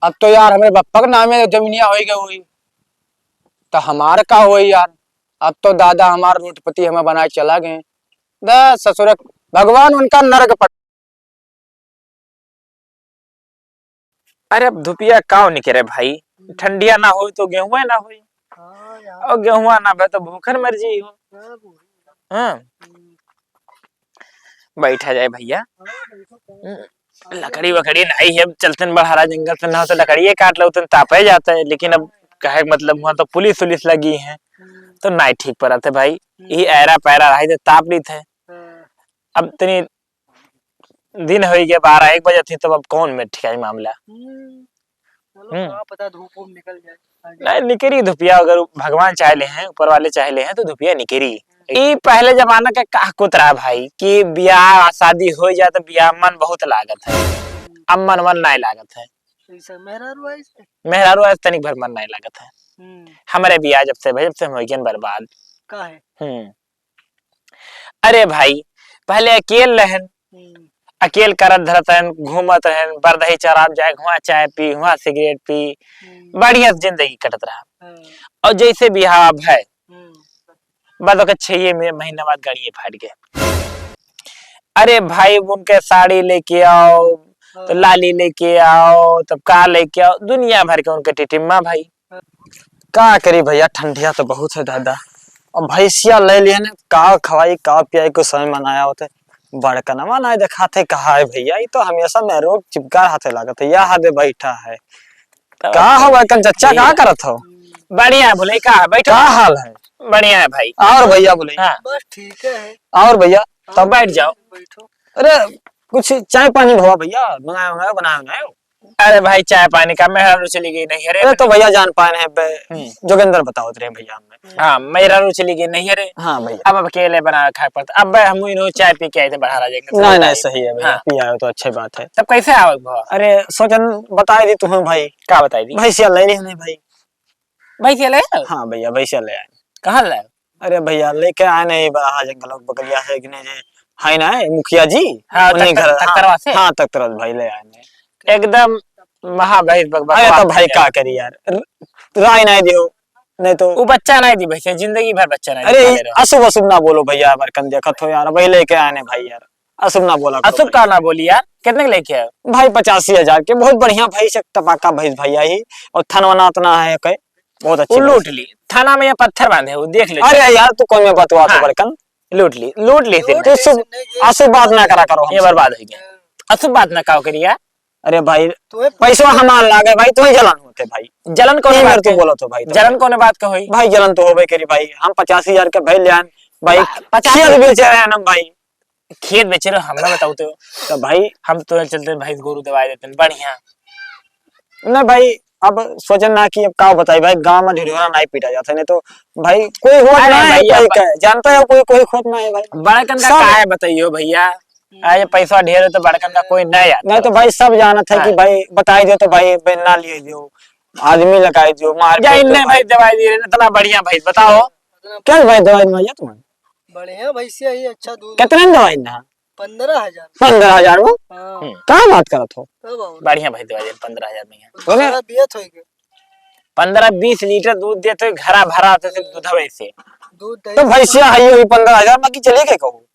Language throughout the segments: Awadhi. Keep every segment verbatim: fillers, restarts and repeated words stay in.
अब तो यार हमरे बप्पा के नामे जमीनिया होइ गई हुई, तो हमार का होई यार? अब तो दादा हमार रोडपति हमें बनाए चला गए। दे ससुर, भगवान उनका नरक पड़। अरे अब धुपिया काव निकरे भाई, हम्म। ठंडिया ना होई तो गेहुआ ना होई, हाँ यार। और गेहुआ ना बे तो भूखन मर जी हो। हाँ, वो है। हाँ। हम्म। बैठा जाए भैया। हाँ, बैठो, बैठो। हम्म। लकड़ी वकड़ी नाई है, चलते न बड़हरा जंगल से ना हो तो लकड़िए काट लो, तो तापे जाता है, लेकिन अब कहे के मतलब हुआ तो पुलिस उलिस लगी है, हम्म। तो नाई ठीक परत है भाई। हम्म। यही ऐरा पैरा रही तो ताप ली थे। हाँ। अब इतनी दिन हो गया, बारह एक बजे थी, तब अब कौन में ठिकाई मामला। हम्म। चलो, हम्म। का पता धूप वूप निकल जाए। नहीं, निकरी धुपिया, अगर भगवान चाह ले हैं, ऊपर वाले चाह ले हैं, तो धुपिया निकरी। ई पहले जमाना के का कुतरा भाई कि ब्याह शादी हो जाए तो ब्याह मन बहुत लागत है, अब मन मन नहीं लागत है। ऐसा मेहरारू आइस? मेहरारू आइस तनिक भर मन नहीं लागत है। हम्म। हमरे ब्याह जब से भाई, जब से हम हो गए बर्बाद। का है? हम्म। अरे भाई, पहले अकेल रहन, हम्म। अकेल करत धरत रहन, घूमत रहन, बरदही चराब जाए, हुआ चाय पी, हुआ सिगरेट पी, हम्म। बढ़िया से जिंदगी कटत रहा। हाँ। और जैसे बिहाव है, हम्म। बस ओकर छह महीना बाद गाड़िए फाट गए। अरे भाई, उनके साड़ी लेके आओ, तो हाँ। लाली लेके आओ, तब का लेके आओ, दुनिया भर के उनके टिटिम्मा भाई। का करी भैया, ठंडिया तो बहुत है दादा। अब भैंसिया ले लिए ने, का खवाई, का पियाई, कुछ समय मनाया होते। बड़कनवा ना देखाते, कहा है भैया, ये तो हमेशा में रोग चिपका रहते लागत है, यह दे बैठा है। तब का हो बड़कन चच्चा, का करत हो? बढ़िया है भोले, का है? बैठो। का हाल है? बढ़िया है भाई। और भैया बोले? हाँ। बस ठीक है। और भैया? तब बैठ जाओ। बैठो। अरे, कुछ चाय पानी भवा भैया, मंगाए, मंगाए, बनाए, बनाए। अरे भाई, चाय पानी का, मेहरारू चली गई नहीं, अरे। अरे तो भैया, जान पाए नहीं बे, हम्म। जोगेंद्र बताओ रे भैया हमें। हाँ, मेहरारू चली गई नहीं, अरे। हाँ भैया। अब, अब अकेले बना खाए पड़ता। अब बे, हम इन्हों चाय पी के आए थे, बढ़ा रहा जाएंगे, नहीं, नहीं, सही है भैया, हाँ। पी आए तो अच्छी बात है। तब कैसे आओ भवा? अरे, सोचन बताए दी तुम्हें भाई। का बताई दी? भैंसिया ले ली नहीं भाई। भैंसिया ले आए? हाँ भैया, भैंसिया ले आए। कहाँ ले आए? अरे भैया, लेके आए नहीं, बड़ा जंगल बगलिया है कि नहीं जे, है ना, मुखिया जी? हाँ, उन्हीं तख्तर-, घर, हाँ, तख्तरवा से? हाँ, तख्तरवा भाई ले आए नहीं। एकदम महाभैंस बक-, अरे बकवास तो भाई, है। का करी यार, र-, राय नहीं दियो, नहीं तो वो बच्चा नहीं दी भैंसे, जिंदगी भर बच्चा नहीं अरे, दी, अरे। अशुभ अशुभ ना बोलो भैया, हमारे कन देखत हो यार, वही लेके आए नहीं भाई यार। अशुभ ना बोला करो अशुभ भाई। का ना बोली यार, कितने के लेके आए? भाई, पचासी हजार के, बहुत बढ़िया भैंस, एक टपाका भैंस भैया ही, और थन वना उतना है, कहे, बहुत अच्छी वो भैंस लूट है। ली, थाना में ये पत्थर बांधे, वो देख ले। अरे यार, तू कौन में बतवा तो हाँ। बड़कन? लूट ली, लूट ली तू सिर्फ। शुभ, अशुभ बात ना करा करो ये हमसे। बर्बाद हो गया। अशुभ बात ना काव करिया। अरे भाई, तुम्हें पैसवा हमार लागे भाई, तू ही जलन होते भाई। जलन कौन ये बात मेरे तू के? बोलो तो भाई, तो जलन भाई। कौन बात का होई? भाई, जलन तो होबे करी भाई, हम पचासी हजार के भाई ले आन भाई, बा-, पचासी खेत बेचे रहे हम भाई। खेत बेचे रहो, हमरा बताओ तो। तो भाई हम तो चलते भैंस गोरू दवाई देते हैं, बढ़िया। ना भाई, अब सोचन ना कि अब का बताई भाई, गाँव में ढिढोरा नाई पीटा जाता है, नहीं तो भाई कोई होत अरे ना है, भैया, कोई ब- का, जानता है कोई, कोई होत ना है भाई। बड़कन का सब काहे बताइयो भैया, आज पैसा ढेर है तो बड़कन का कोई नहीं आता। नहीं तो भाई सब जानत है हाँ। कि भाई बताई दे तो भाई बे ना लिए दियो, आदमी लगाई दियो, मार जा पीट इनने दो भाई भाई। दवाई दिए रहे, इतना बढ़िया भाई बताओ। क्या भाई दवाई में भैया तुम्हारे? बढ़िया भैंसिया ही, अच्छा दूध। कितने में दवाई ना? पन्द्रह हजार। पन्द्रह हजार में? हाँ। हम्म। का बात करत हो? तब और। बढ़िया भाई दवाई दे, पन्द्रह हजार में। बोले? पन्द्रह बीस होई गए। पन्द्रह बीस लीटर दूध देते हो, घरा भरा होते सिर्फ दूधवे से। दूध दही तो भैंसिया है ये पन्द्रह हजार में कि चली गए कहूँ?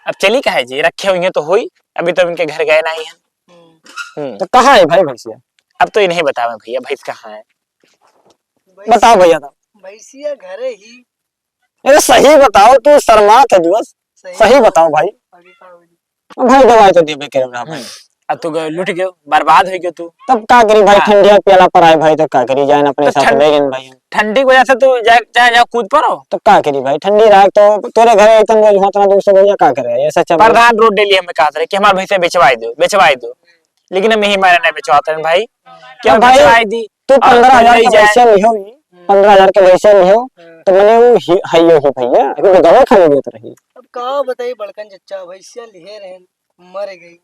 अब चली का है जी, रखे हुई हैं तो होई, अभी तो इनके घर गए नहीं हैं। हम्म। हम्म। तो कहाँ है भाई भैंसिया? अब तो इन्हें बतावे भैया, भैंस कहाँ है? भैंस-, बताओ भैया, तो। भैंसिया घरे ही। अरे सही बताओ, तू शर्मात है जुअस। सही सही बताओ। बताओ भाई। आगे का होई? भाई दवाई तो देबे करे रहा भाई। हम्म। अब तू गयो, लुट गयो, बर्बाद हो गयो तू। तब का करी भाई, हाँ। ठंडिया पियाला पर आए भाई, तो का करी, जाए ना अपने तो साथ ठंड-, ले गए भाई। ठंडी की वजह से तू जाए, चाहे जाओ कूद पड़ो। तो का करी भाई, ठंडी रहा तो तोरे घर एकदम रोज होत ना दो सौ भैया, का करे, ऐसा चल रहा है। प्रधान रोड डेली हमें कहत रहे कि हमार भैंसे बेचवाई दो, बेचवाई दो, लेकिन हम यही मारे नहीं बेचवाते हैं भाई। क्या तो भाई, बेचवाई दी? तू और पन्द्रह हजार ले के जाए। भैंसिया लिहो, हम्म। पन्द्रह हजार के भैंसिया लिहो, हम्म। तो मने वो ही, हइयो ही भैया, अभी तो दवा खाने देत रही। अब का बताई बड़कन चच्चा, भैंसिया लिहे रहन, मर गई।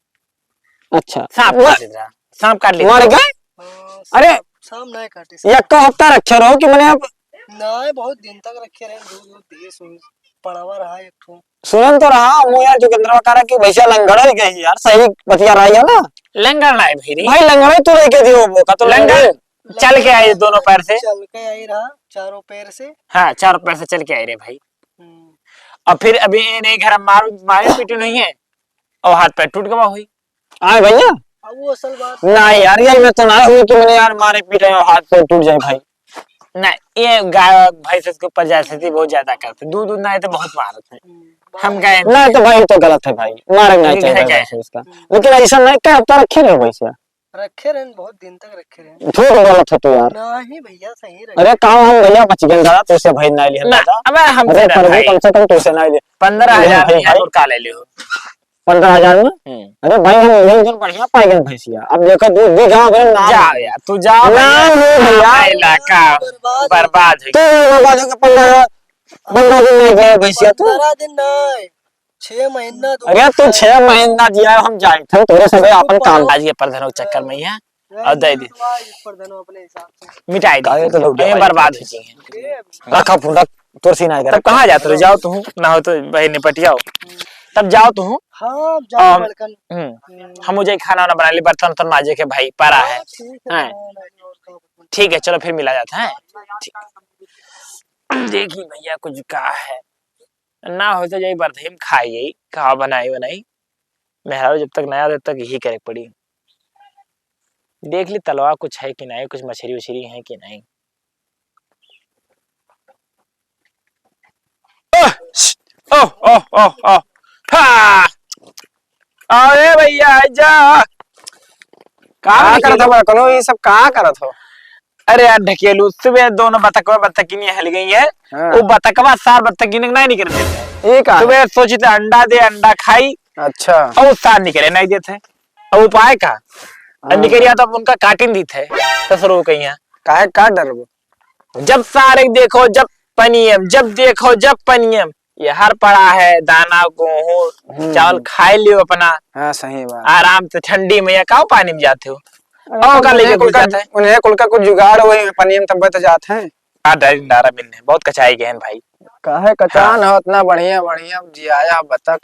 अच्छा। सांप वो काट लेता, सांप काट लेता। मर गए? हाँ, अरे, सांप, सांप नहीं काटे, सांप। यक्का हफ्ता रखे रहो कि मने अब ना, बहुत दिन तक रखे रहे, दूध, दूध दिए, सुई। पड़वा रहा एक ठो। सुनन तो रहा, मुँह यार जोगिंदरवा कह रहा कि भैंसिया लंगड़ हो गई यार, सही बतिया रहा है ना? लंगड़ ना है भाई रे। भाई लंगड़ ही तो लेके दियो वो का तो लंगड़ लंगड़। चल के आई दोनों पैर से। चल के आई रहा, चारों पैर से। हाँ, चारों पैर से चल के आई रे भाई। हम्म। और फिर अभी ये नहीं घर मार, मारे पीटे नहीं है और हाथ पैर टूट गवा हुई। आए भैया? अब वो असल बात। ना यार, ये मैं तो ना हुई कि मैंने यार मारे पीटे और हाथ पैर टूट जाए भाई। ना, ये गाय भैंस के ऊपर ज्यादती बहुत ज्यादा करते, दूध दूध ना है तो बहुत मारत है। हम्म, हम बात गाय ना तो भाई, तो गलत है भाई, मारे नहीं ठीक है, चाहिए क्या है? भैंस इसका। हम्म। लेकिन ऐसा नहीं, क्या हफ्ता रखे रहे भैंसिया? रखे रहन, बहुत दिन तक रखे रहन। झूठ बोलत हो तू यार। नहीं भैया, सही रखे। अरे काम हम भैया बच गए दादा, तू से भाई नहीं लिया ना, दादा। अबे हमसे अरे ना पर भी भाई। कम से कम तू से नहीं लिया। पंद्रह हजार भाई, में भाई। और का ले लियो? पंद्रह हजार में? हम्म। अरे भाई हम यही दिन बढ़िया पाई गए भैंसिया। अब देखो दू दू गांव भर नाम जाओ यार, तू जाओ नाम भैया। नहीं भैया। इलाका बर्बाद हो बर्बाद हो गया। तू बर्बाद हो गया, पंद्रह हजार, पंद्रह दिन नहीं गए भैंसिया तू। पंद्रह दिन नहीं। छह महीना दो अरे तू साल। छह महीना जिया हम जाए थे तोरे से अपन काम। आज ये प्रधानों के चक्कर में ही है। और दे दी। प्रधानों अपने हिसाब से। मिटाई दी। काहे तो लोग ये बर्बाद हो जाएंगे। रखा फूटा तोर सीना है। तब कहाँ जाते हो? जाओ तू, ना हो तो भाई निपट जाओ। तब जाओ तू। हाँ, जाओ बड़कन। हम्म। हम मुझे खाना वाना बना ली, बर्तन उर्तन माजे के भाई, परा है। हाँ, ठीक है, हैं? बना लो, और क्या। ठीक है, चलो फिर मिला जाता है। ठीक। देखी भैया कुछ का है। ना हो तो जाई बरधई में खाई जाई, का बनाई बनाई। मेहरारू जब तक नया तब तक यही करे के पड़ी। देख ली तलवा कुछ है कि नहीं, कुछ मछरी उछरी है कि नहीं। ओह, ओह, ओह, ओह, ओह। हाँ। अरे भैया, आजा। का का करत हो बड़कनो, ये सब का करत हो? अरे यार ढकेलू, सुबह दोनों बतकवा बतकिनी हल गई है। हाँ। वो बतकवा सार बतकिनी नहीं निकल देते। ये का है? सुबह सोची थे अंडा दे, अंडा खाई। अच्छा। और वो सार निकले नहीं देते। अब उपाय का? अब हाँ। निकल गया तो अब उनका काटिन दी थे। ससुरो कहीं है। काहे काट डरबो? जब सारे देखो जब पनियम, जब देखो जब पनियम, ये हर पड़ा है, दाना, गेहूं, हम्म। चावल खाए लियो अपना। हाँ, सही बात। आराम से ठंडी में या काव पानी में जाते हो? अरे, और का उन्हें लेके कुल घुस का, जाते हैं? उन्हें कुल का कुछ जुगाड़ होई, पनियम तब तो जात हैं। आ, डायरी डारा मिलने, बहुत कचाई गए हैं भाई। काहे कचान हाँ। हो, इतना बढ़िया, बढ़िया जियाया बतख।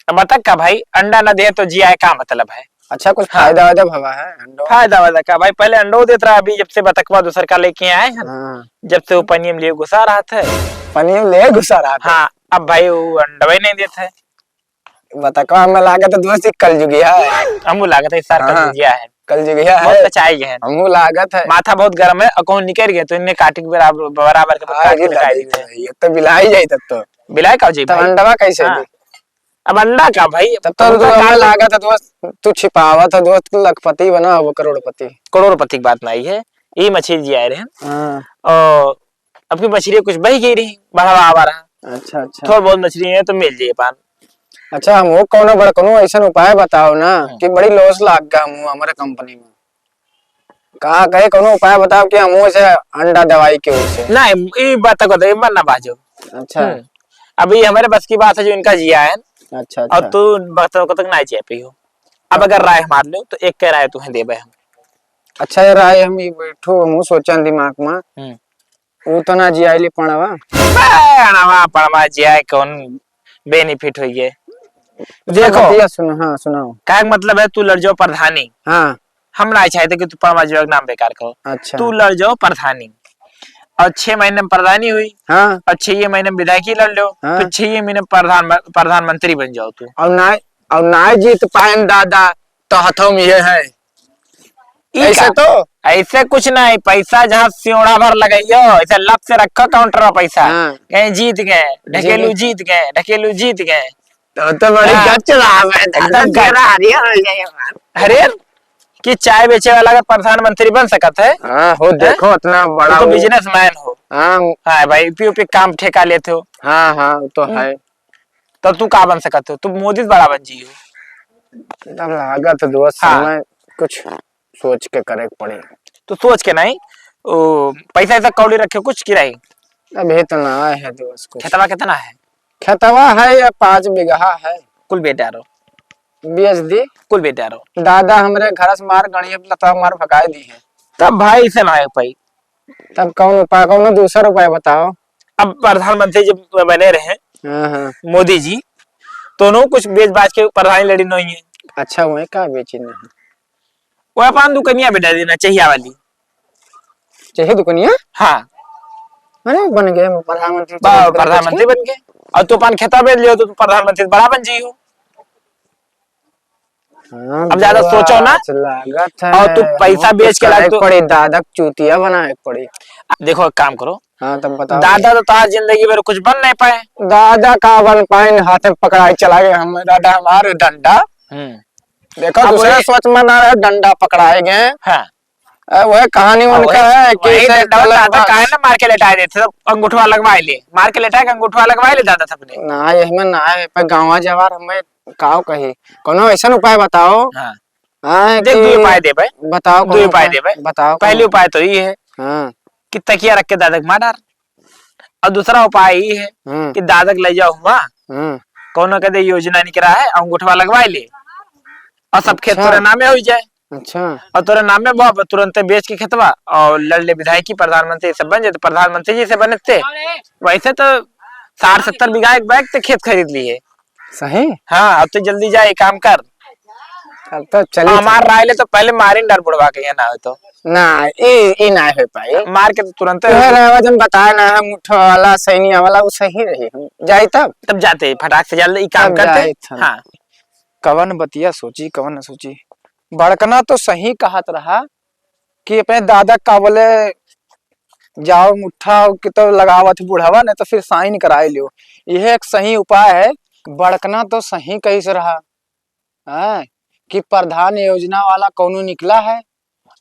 अब बतख का भाई, अंडा ना दे तो जिया है, का मतलब है? अच्छा, कुछ हाँ। फायदा वायदा भवा है अंडो? फायदा वायदा का भाई, पहले अंडो देत रहा, अभी जब से बतकवा दूसर का लेके आए हैं, हाँ। जब से वो पनियम लिए घुसा रहा था। पनियम लिए घुसा रहा था? हाँ, अब भाई वो अंडवे नहीं देत है। बतकवा में लागत है दोस्त, कलजुगी है। हमू लागत है, इस साल हाँ, कलजुगिया है। कलजुगिया है। बहुत कचाई गए हैं। हमू लागत है। माथा बहुत गरम है, और कहूँ निकल गए तो इन्हें काटी के बराबर, बराबर के हाँ, काट के ये मिटाई लगी दी है। है, ये तो बिलाई जाई तब तो। बिलाई का जी तब भाई? अंडवा कैसे हाँ। दी? अब अंडा का भाई, तब तो उनका तू हमें काट लागत है दोस्त, तू छिपावत है दोस्त, लखपति बना हो करोड़पति। करोड़पति की बात नहीं है, ये मछली जी आए रहे हैं। हाँ। और अब की मछली कुछ बह गई रही, बढ़ावा आवा रहा। अच्छा, अच्छा। थोड़ा बहुत मछली है तो मिल जाए पान। अच्छा, हम वो कौनो बड़कनो ऐसन उपाय बताओ ना हम्म। कि बड़ी loss लाग गया हम हमारे company में। का कहे कौनो उपाय बताओ कि हम उसे अंडा दवाई के उसे। नहीं, ई बात को तो, ई बात ना बाजो। अच्छा। हम्म। अभी हमारे बस की बात है जो इनका जिया है। अच्छा, और अच्छा। तू बतकवा तक ना चेपी हो। अब अगर राय हमार लो तो एक के राय तुम्हें देबे हम। अच्छा, ये राय हम ई बैठो, हम सोचन दिमाग में। हम्म। ऊ तो ना जियाइली पड़वा। बे, अड़वा पड़वा जियाए कौन benefit होइए? अच्छा, देखो। बतिया सुनो, हाँ, सुनाओ। का मतलब है, तू लड़ जाओ प्रधानी। हाँ। हम ना चाहते कि तू पड़वा जिया के नाम बेकार करो। अच्छा। तू लड़ जाओ प्रधानी। और छह महीने में प्रधानी हुई। हाँ। और छह महीने में विधायकी लड़ लो। हाँ। तो छह महीने में प्रधान, प्रधानमंत्री बन जाओ तू। और ना, और ना जीत पाएन दादा, तो हथों में ये है। ई ऐसे का? तो? ऐसे कुछ नहीं, पैसा जहाँ सियोड़ा भर लगाइयो, ऐसे लप से रखो counter में पैसा। हाँ। कहीं जीत गए, ढकेलू जी। जीत गए, ढकेलू जीत गए। तो, तो बड़ी हाँ। गच रहा है, एकदम गच। हरियर हो जाए हमार। हरियर? कि चाय बेचे वाला अगर प्रधानमंत्री बन सकत है? हाँ, हो हैं? देखो, इतना बड़ा तो वो। Businessman हो। हाँ। हाँ भाई, पी, पी काम ठेका लेते हो। हाँ, हाँ, वो तो हम्म। है। तो तू का बन सकत हो? तू मोदी से बड़ा बन जी हो। तब लागत है दोस्त, हाँ। समय कुछ सोच के करे के पड़ी। तो सोच के नहीं, ओ, पैसा ऐसा कौड़ी रखे कुछ कि नहीं? अभी तो ना आए है दोस्त कुछ। खेतवा कितना है? खेतवा है या पाँच बीघा है। कुल बेटा रो। बेच दी। कुल बेटा रो। दादा हमरे घर से मार गणिया लता मार भगाए दी है। तब भाई से ना हो पाई। तब कौन उपाय, कौनो दूसर उपाय बताओ। अब प्रधानमंत्री जब बने रहे, हाँ, हाँ। मोदी जी, तोनो कुछ बेच बाच के प्रधानी लड़ी नहीं है। अच्छा, वह का बेची नहीं? वह पान दुकनिया बेटा देना चाहिए वाली। चाहिए दुकनिया? हाँ। अरे, बन गए प्रधानमंत्री, बा-, तुरंत प्रधानमंत्री बन गए। और तू अपन खेता बेच लियो तो तू प्रधानमंत्री बड़ा बन जाइयो। हाँ, अब ज्यादा सोचो ना। लागत है। और तू पैसा बेच के लाए तो पड़ी, दादा के चूतिया बनाए के पड़ी। देखो, एक काम करो। हाँ, तब बताओ। दादा तो तार जिंदगी भर कुछ बन नहीं पाए। दादा का बन पाए, हाथ में पकड़ाए चला गए हम, दादा हमारे डंडा। हम्म। देखो, अब दूसरा वही सोच में ना रहे, डंडा पकड़ाए गए। हाँ। अ, वह कहानी हाँ, उनका वही, है कि वही इसे डंडा गलत दादा बात। काहे ना मार के लेटाए देते, सब अंगूठवा लगवाए ले, मार के लेटाए के अंगूठवा लगवाए ले दादा सबने। ना, ये हमें ना है, पर गाँव जवार हमें काव कही, कोनो ऐसन उपाय बताओ। हाँ। हाँ, देख, कि दो उपाय देबे। बताओ, दो कोनो उपाय उपाय? देबे। बताओ, पहले कोनो? उपाय तो ये है हाँ। कि तकिया रख के दादा के मार डार, और दूसरा उपाय ये है हम्म। कि दादा के ले जाओ हुआ, हम्म। कोनो कदे योजना निकला है, अंगूठवा लगवाए ले, और सब खेत अच्छा। तोरे नामे हो जाए। अच्छा। और तोरे नामे बा, तुरंते बेच के खेतवा और लड़ ले विधायकी, प्रधानमंत्री सब बन जाए, तो प्रधानमंत्री जी से बनते। वैसे तो साठ सत्तर बीघा एक बैग ते खेत खरीद लिए। सही? हाँ, अब तो जल्दी जा, एक काम कर। अब तो चली हमार था। राय ले तो पहले मारिन डर बुढ़वा के, ये ना हो तो। ना, ई, ई ना हो पाई। मार के तो तुरंते वह रहा, जन बताया ना, हम उठो वाला, सैनिया वाला, वो सही रही। हम जाई तब? तब जाते, फटाक से जल्दी ई काम तब करते। जाई था। हाँ। कवन बतिया सोची, कवन न सोची। बड़कना तो सही कहत रहा कि अपने दादा का बोले, जाओ मुट्ठा के तो लगावत बुढ़वा, नहीं तो फिर साइन कराए लियो। यह एक सही उपाय है। बड़कना तो सही कही से रहा, हाँ, कि प्रधान योजना वाला कौनो निकला है,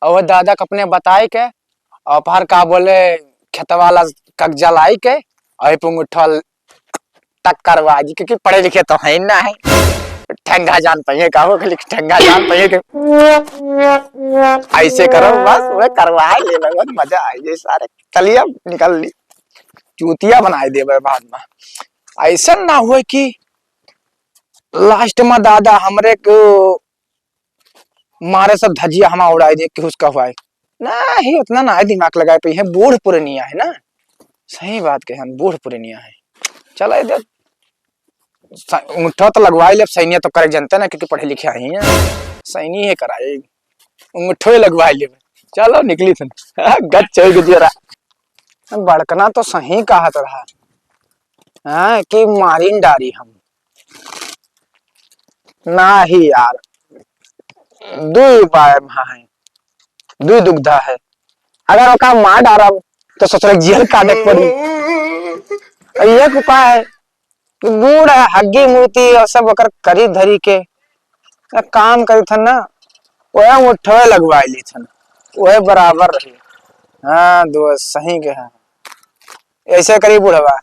और वह दादा के अपने बताए के, और अपहर का बोले, खेतवाला कब्जा लाई के, और ये पे अंगूठा तक करवा दी, क्योंकि पढ़े लिखे तो है ना है। ठंगा जान पाइए का हो, खाली ठंगा जान पाइए के। ऐसे करो बस, वह करवा ले, बहुत मजा आई जाए सारे। चलिए अब निकल ली, चूतिया बनाए देबे बाद में। ऐसा ना हुए कि लास्ट में दादा हमरे को मारे सब धजिया हमा उड़ाई दे, केहू से कहवाए। नाही, उतना ना है दिमाग लगाए पे, है बूढ़ पुरनिया है ना। सही बात कहे हम, बूढ़ पुरनिया है। चला इधर, स-, अंगूठा तो लगवाई लेब, सैनिया तो करे जनते ना, क्योंकि पढ़े लिखे आई हैं। सैनी है कराए, अंगूठो ही लगवाई लेब। चलो निकली थन। गच चल के जरा। बड़कना तो सही कहत रहा, हाँ, कि मारिन डारी हम। नाही यार, दुई उपाय है, दुई दुविधा है। अगर ओका मार डारब, तो ससुर के जेल काटे के पड़ी। और एक उपाय है कि बूढ़ है, हग्गी मूती और सब ओकर करी धरी के, आ, काम करी थन ना, ओहे मुठवे लगवाई ली थन, ओहे बराबर रही। हाँ दोस्त, सही कहा। ऐसे करी बुढ़वा।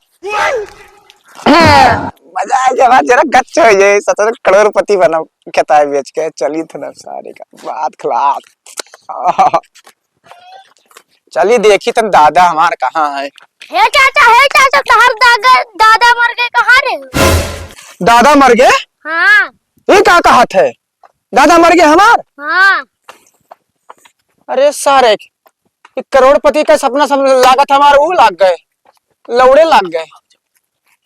मजा आ जाए, जरा गच्च हो जाए, ससुर करोड़पति बना, खेताई बेच के चली थन सारे का बात खिलाफ। चली देखी तन दादा हमार कहाँ है। हे चाचा, हे चाचा, तोहर दादा, दादा मर गए, कहाँ रे? दादा मर गए? हाँ। ये का कहत है? दादा मर गए हमार? हाँ। अरे सारे, एक करोड़पति का सपना सब लागत हमार, वो लाग गए, लौड़े लाग गए।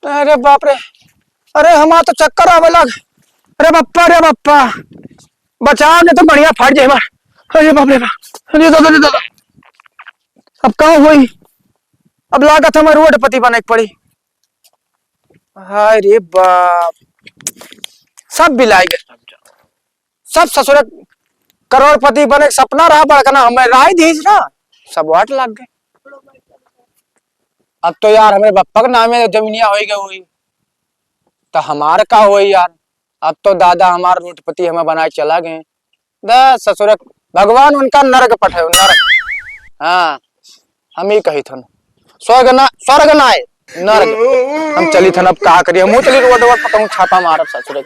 अरे बाप रे, अरे हमार तो चक्कर आवे लाग। अरे बप्पा, अरे बप्पा, बचाओ, नहीं तो बढ़िया फाट जाए हमार। अरे बाप रे बाप, अरे दादा, अरे दादा, अब का होई? अब लागत हमार रोडपति बने के पड़ी। हाय रे बाप, सब बिलाई गए, सब ससुर करोड़पति बने के सपना रहा बड़कना, हमें राय दीस ना, सब वाट लाग गए। अब तो यार हमारे बप्पा के नामे जमीनिया हो गई हुई, तो हमार का होई यार? अब तो दादा हमार रोडपति हमें बनाए चला गए। द ससुर, भगवान उनका नरक पठायो, नरक। हाँ, हम ही कही थन, स्वर्ग ना, स्वर्ग ना आए, नरक। हम चली थन, अब का करी, हम चली रोड वोड पर कहूँ छापा मारब ससुर।